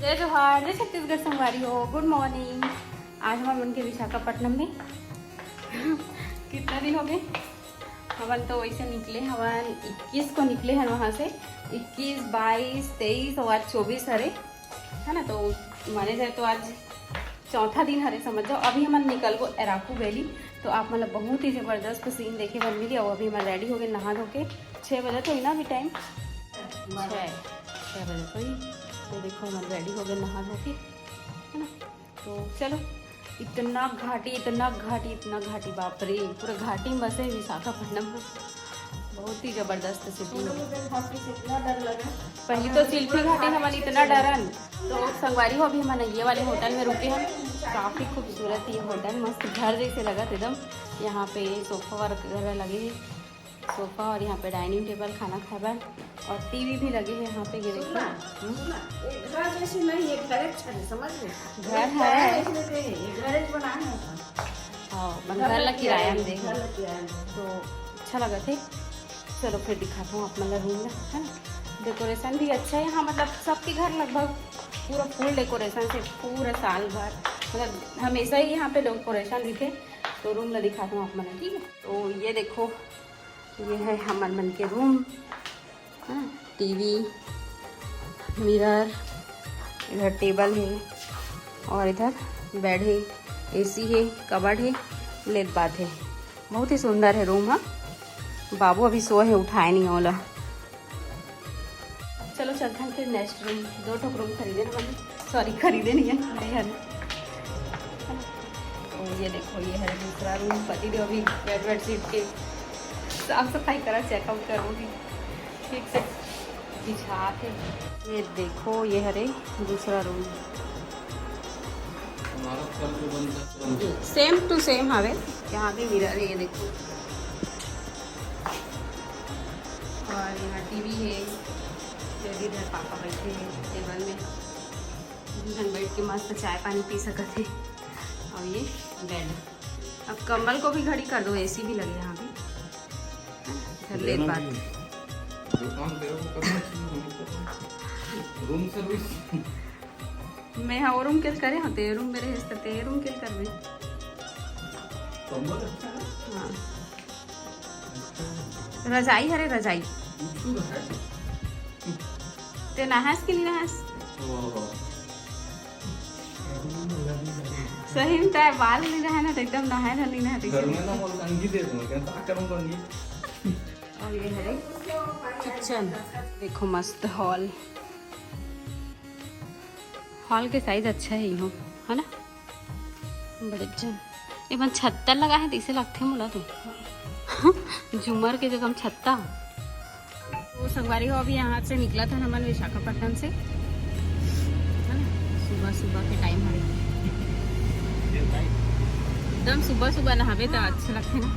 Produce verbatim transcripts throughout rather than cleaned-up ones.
जय जोहार, जय छत्तीसगढ़ संगवारी हो, गुड मॉर्निंग। आज हमन मन के विशाखापट्टनम में कितना दिन हो गए, हमन तो वैसे निकले हवन, इक्कीस को निकले हन वहाँ से, इक्कीस, बाईस, तेईस और आज चौबीस हरे, है ना। तो माने जाए तो आज चौथा दिन हरे समझ जाओ। अभी हमन निकलबो अराकू वैली, तो आप मन ला बहुत ही जबरदस्त सीन देखे बर मिली। और अभी हमन रेडी हो गए नहा धो के, छः बजे तो ही ना अभी टाइम, छः छः बजे तो ही। तो देखो हमन रेडी हो गए नहा धो के, है ना। तो चलो, इतना घाटी, इतना घाटी, इतना घाटी, बाप रे, पूरा घाटी में बसे विशाखापट्टनम में। बहुत ही जबरदस्त सिटी है। पहली तो चिल्फी घाटी हमन इतना डरन, तो संगवारी हो अभी हमन ये वाले होटल में रुके हन। काफ़ी खूबसूरत ये होटल, मस्त घर जैसे लगत एकदम। यहाँ पे सोफा वगैरह लगे है, सोफा, और यहाँ पे डाइनिंग टेबल, खाना खाए बर, और टीवी भी लगे है यहाँ पे। ये देखो। सुन ना, हम्म। सुन ना, ये घर जैसे नहीं, ये घर अच्छा है, समझ में? घर है। ऐसे नहीं, ये घर बनाए हैं। हाँ, अपन घर ला किराया में देंगे। घर ला किराया में। तो अच्छा लगा थे। चलो फिर दिखाता हूँ आप मन ला रूम में, है ना। डेकोरेशन भी अच्छा है यहाँ, मतलब सबके घर लगभग पूरा फुल डेकोरेशन से पूरा साल भर, मतलब हमेशा ही यहाँ पे डेकोरेशन दिखे। तो रूम ला दिखाता हूँ आप मन ला, ठीक है। तो ये देखो, ये है हमर मन के रूम, हाँ, टीवी, मिरर, इधर टेबल है और इधर बेड है, एसी है, कबर्ड है, लेट बाथ है। बहुत ही सुंदर है रूम। हाँ, बाबू अभी सोए है, उठाए नहीं ओला। चलो चलते हैं फिर नेक्स्ट रूम। दो ठोक रूम खरीदे ना, सॉरी, खरीदे नहीं है, ले है ना। तो ये देखो, ये है दूसरा रूम। पति देव अभी बेड, बेडशीट के साफ सफाई करा, चेकआउट करूँगी, ठीक से बिछा के। ये देखो, ये हरे दूसरा रूम, सेम टू सेम हवे। यहाँ भी मिरर है, ये देखो, और यहाँ टीवी है। ये भी इधर पापा बैठे हैं टेबल में, दू जन बैठ के मस्त चाय पानी पी सकत है। और ये बेड, अब कंबल को भी घड़ी कर दो, एसी भी लगे यहाँ भी। इधर लेट बाथ। जो काम तेरे को करना चाहिए, वही करना चाहिए। Room service. मैं हाँ, वो रूम के करे होते, ये रूम मेरे हिस्से ते, ये रूम के करबे। कंबल अच्छा है। हाँ। रजाई हरे, रजाई। कुछ तो है। ते नहास कि नहीं नहास? ओहो। सही में तार बाल नहीं रहे ना, तो एकदम नहाए धर नहीं नहाए, तो घर में ना बोल, कंघी दे दूँ, क्या करूँ कंघी? और ये हरे किचन, देखो मस्त हॉल। हॉल के साइज अच्छा है इहो, है ना, बड़े जन। एमन छत्ता लगा है, तैसे लगथे मोला तो। झूमर के जगह में छत्ता। तो संगवारी हो, अभी यहाँ से निकला था हमन विशाखापट्टनम से, है ना, सुबह सुबह के टाइम है, एकदम सुबह सुबह नहाबे तो अच्छा लगथे ना।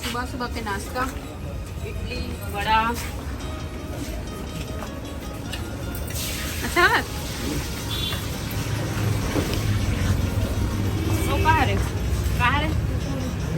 सुबह सुबह के नाश्ता, इडली, वड़ा। अच्छा, वो कहाँ रे? कहाँ रे?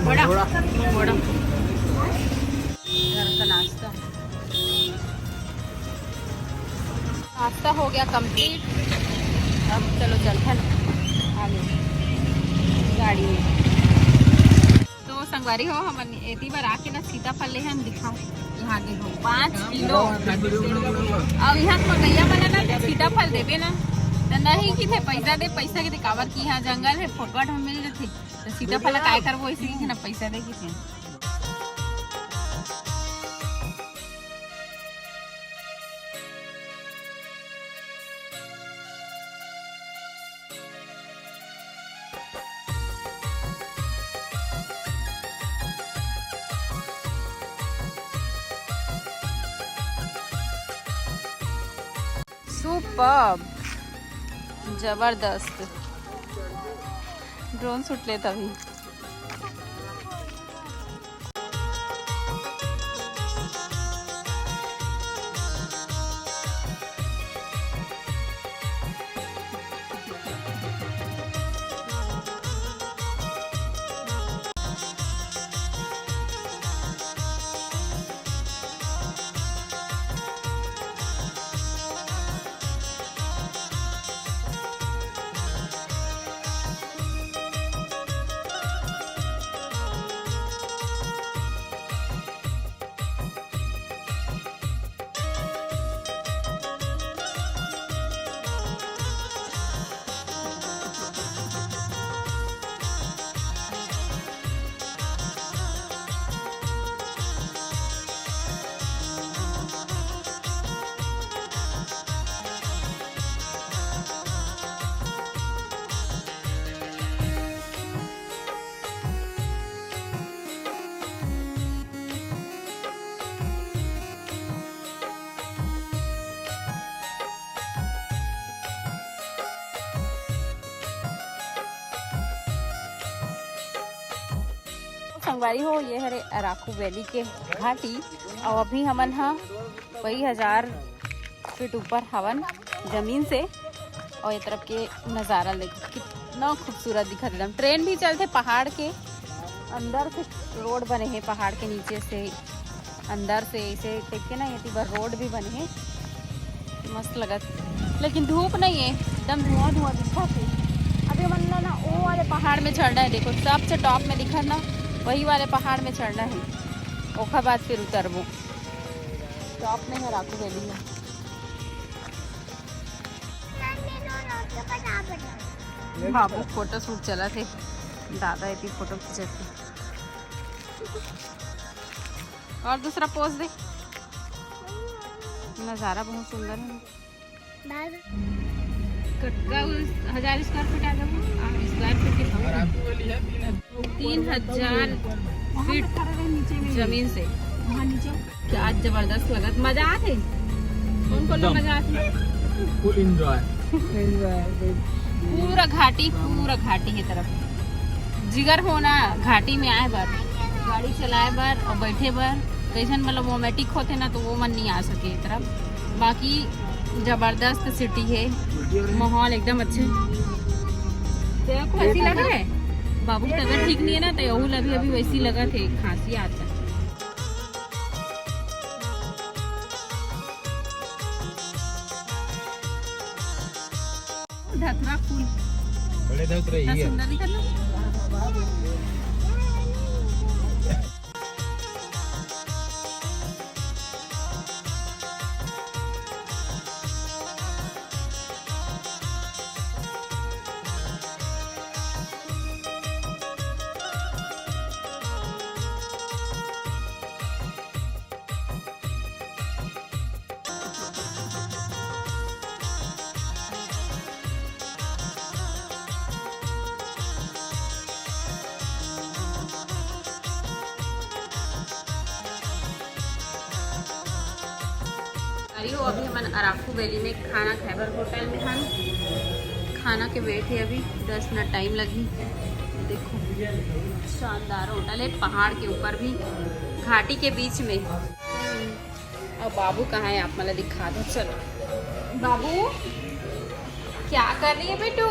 वड़ा। वड़ा। घर का नाश्ता। नाश्ता हो गया कंप्लीट। अब चलो चलते हैं आगे गाड़ी में। तो संगवारी हो, हमन एती बार आके ना सीताफल ले हन, दिखाओ यहाँ के हो, पाँच किलो। अब यहाँ के मकैया बना ना, तो सीताफल देबे ना, तो नहीं कि थे पैसा दे, पैसा के दे, काबर कि यहाँ जंगल है, फोटवा में मिल जथे, तो सीताफल काय करबो, इसी के ना पैसा दे कि थे। सुपर्ब, जबरदस्त। ड्रोन शूट लेता भी। संगवारी हो, ये हरे अराकू वैली के घाटी। और अभी हमन ह वही हजार फीट ऊपर हवन जमीन से। और ये तरफ के नज़ारा देखो, कितना खूबसूरत दिखत एकदम। ट्रेन भी चलथे पहाड़ के अंदर से, रोड बने हे पहाड़ के नीचे से, अंदर से ऐसे देख के ना, ये बर रोड भी बने हे, मस्त लगत। लेकिन धूप नहीं है, एकदम धुआं धुआं दिखत है। अभी हमन ला ना वो वाले पहाड़ में चढ़ना है, देखो सबसे टॉप में दिखत ना, वही वाले पहाड़ में चढ़ना है, ओखर बाद फिर उतरबो। टॉप में है अराकू वैली है। बाबू फोटो शूट चलत हे, दादा एती फोटो खींचत हे। और दूसरा पोज दे, नज़ारा बहुत सुंदर है। कतका उस हजार स्क्वायर फीट आ जाबो? आ, स्क्वायर फीट के भाव। तीन हजार फीट जमीन से। क्या जबरदस्त लगत, मजा आथे। कौन कौन ला एकदम। मजा आथे? फुल एंजॉय। पूरा घाटी, पूरा घाटी के तरफ जिगर हो ना घाटी में आए बर, गाड़ी चलाए बर और बैठे बर। कैसन मतलब वोमेटिक होथे ना, तो वो मन नहीं आ सके ये तरफ। बाकी जबरदस्त सिटी है, माहौल एकदम अच्छे। तेरा को ऐसी लग रहा है, बाबू की तबीयत ठीक नहीं है ना, तो यहू ला भी अभी वैसी लगत हे, खांसी आता है। धतुरा फूल बड़े धतुरा ही है। सुंदर दिखत ना। अरे हो, अभी हमन अराकू वैली में खाना खाए बर होटल में हन। खाना के वेट है, अभी दस मिनट टाइम लगही। देखो, शानदार होटल है, पहाड़ के ऊपर भी, घाटी के बीच में। अब बाबू कहाँ है, आप मला दिखा दो। चलो बाबू, क्या कर रही है बेटू,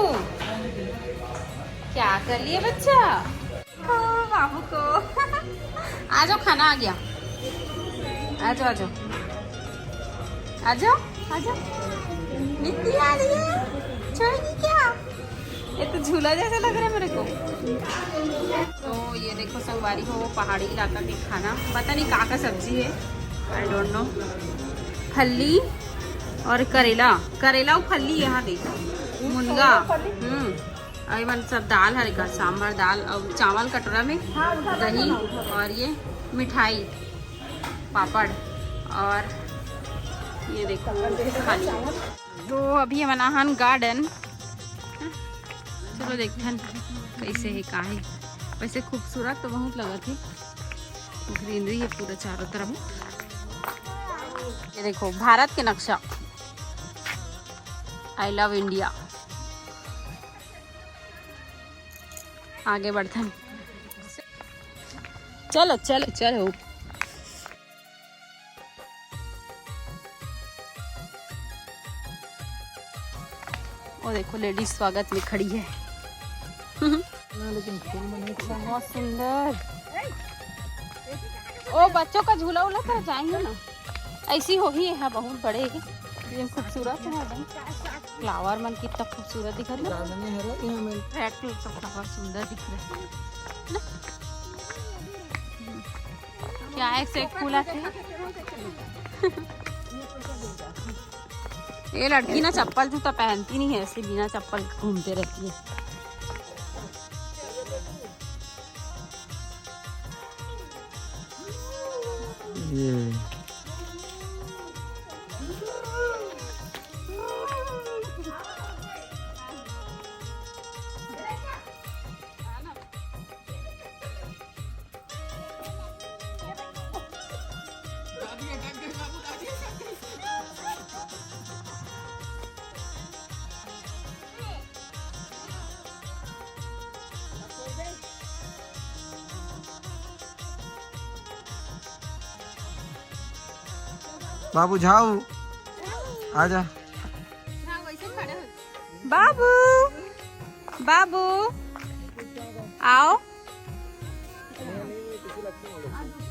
क्या कर रही है बच्चा? ओ, बाबू को। आ जाओ, खाना आ गया। आ जाओ, आ जाओ, आ जाओ, आ जाओ। मिट्टी आ रही है, छोएगी क्या? ये तो झूला जैसा लग रहा है मेरे को। तो ये देखो संगवारी हो, पहाड़ी इलाका के खाना, पता नहीं का का सब्जी है, I don't know। फल्ली और करेला, करेला और फल्ली, यहाँ देखो, मुनगा। हम्म। और ये मन सब दाल हर का, सांभर दाल और चावल कटोरा में, दही और ये मिठाई, पापड़ और ये देखो खाली। तो अभी हमन आहन गार्डन, चलो देखथन कैसे है, का है। वैसे खूबसूरत तो बहुत लगत है, ग्रीनरी है पूरा चारों तरफ। ये देखो भारत के नक्शा, I love India। आगे बढ़थन, चलो चलो चलो। वो देखो लेडीज स्वागत में खड़ी है। ना, लेकिन फूल में नहीं खिला। बहुत सुंदर। ओ बच्चों का झूला उला कर जाएंगे ना, ऐसी हो ही है, बहुत बड़े है, ये खूबसूरत है एकदम। फ्लावर मन कितना खूबसूरत दिखत है ना। चांदनी है रे, यहाँ में। रेड कलर का फ्लावर सुंदर दिख रहा है ना। क्या है, से फूल आते हैं। ये लड़की ना चप्पल जूता पहनती नहीं है, ऐसे बिना चप्पल घूमते रहती है। ये बाबू झाऊ, आजा। बाबू, बाबू, आओ।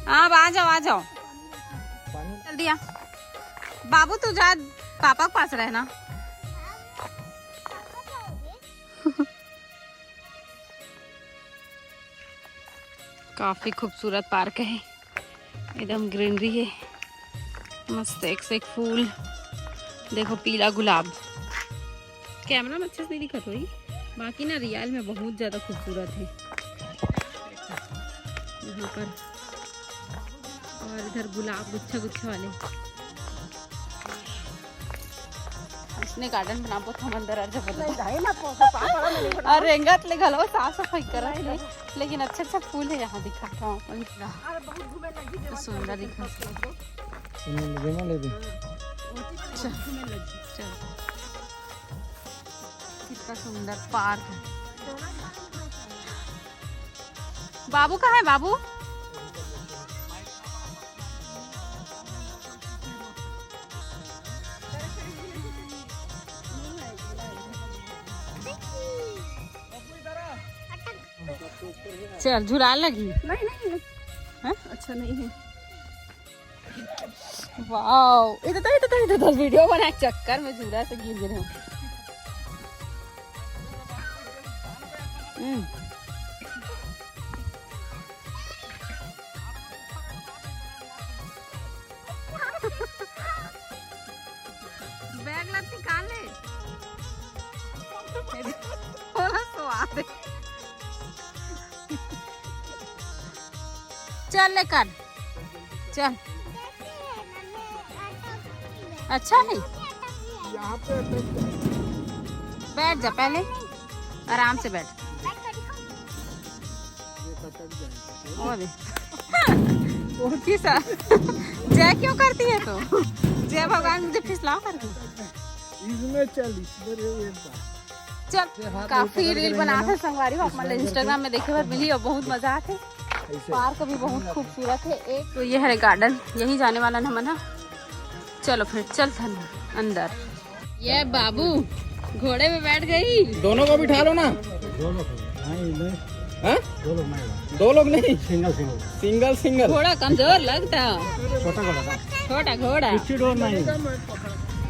हाँ, आ जाओ, आ जाओ। जल्दी आ। बाबू, तू जा, पापा के पास रहना। काफी खूबसूरत पार्क है, एकदम ग्रीनरी है, मस्त एक से एक फूल। देखो, पीला गुलाब, कैमरा में अच्छे से नहीं दिखत होई, बाकी ना रियल में बहुत ज्यादा खूबसूरत है। यहाँ पर और इधर गुलाब गुच्छा गुच्छा वाले। इसने गार्डन बनाबो तो हम अंदर आ जाबो। नहीं, जाए ना, पो-, पो-, पा-, पा-, नहीं बना। और रेंगत ले घलो साफ सफाई करत ले, लेकिन अच्छा अच्छा फूल है यहाँ दिखा था अपन। अरे, बहुत घूमे लगी तो सुंदर दिखा। अच्छा, चल। कितना सुंदर पार्क है। बाबू कहाँ है बाबू? चल, झुला लगी। नहीं, नहीं, नहीं। हैं? अच्छा नहीं है। वाओ, इधर तो, इधर तो, इधर तो वीडियो बना के चक्कर में झूला से गिर गए हम। हम्म। बैग ला निकाल ले। थोड़ा स्वाद है। चल ले कर, चल। अच्छा है, यहाँ पे अटक जाए। बैठ जा पहले, आराम से बैठ। ये कटक जाए। और वो किस जय क्यों करती है तो? जय भगवान मुझे फिसलाओ करके। इसमें चल, इसमें रे, ये बात। चल, काफी रील बनाथे संगवारी हो, आप मन ला Instagram में देखे बर मिली और बहुत मजा आथे। पार्क भी बहुत खूबसूरत है। एक तो ये है गार्डन, यही जाने वाला ना मना। चलो फिर चलथन अंदर। ये बाबू घोड़े में बैठ गई। दोनों को बिठा लो ना। दोनों को। नहीं, नहीं। हाँ? दो लोग नहीं। दो लोग नहीं। Single, single. Single, single. घोड़ा कमजोर लगता। छोटा घोड़ा था। छोटा घोड़ा। कुछ डर नहीं।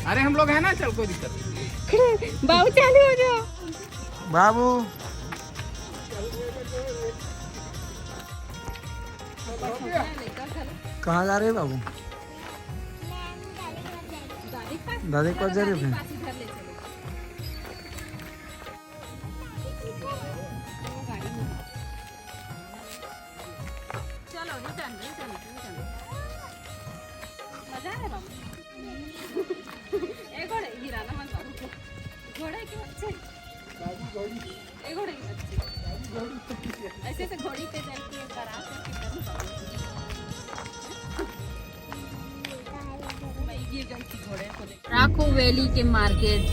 अरे हम लोग हैं ना, चल कोई दिक्कत नहीं। बाबू चालू हो जाओ। बाबू। कहाँ जा रहे हैं बाबू? दादी के पास जा रहे हैं? चलो, रिटर्न, रिटर्न, रिटर्न। मजा है बाबू। ए घोड़े, गिराना मत बाबू को। घोड़े के बच्चे। ए घोड़े के बच्चे। ऐसे ऐसे घोड़ी पे जाके एक बार आ करके करूँ बाबू। मैं गिर जाऊँ कि घोड़े को देख। राखू वैली के मार्केट।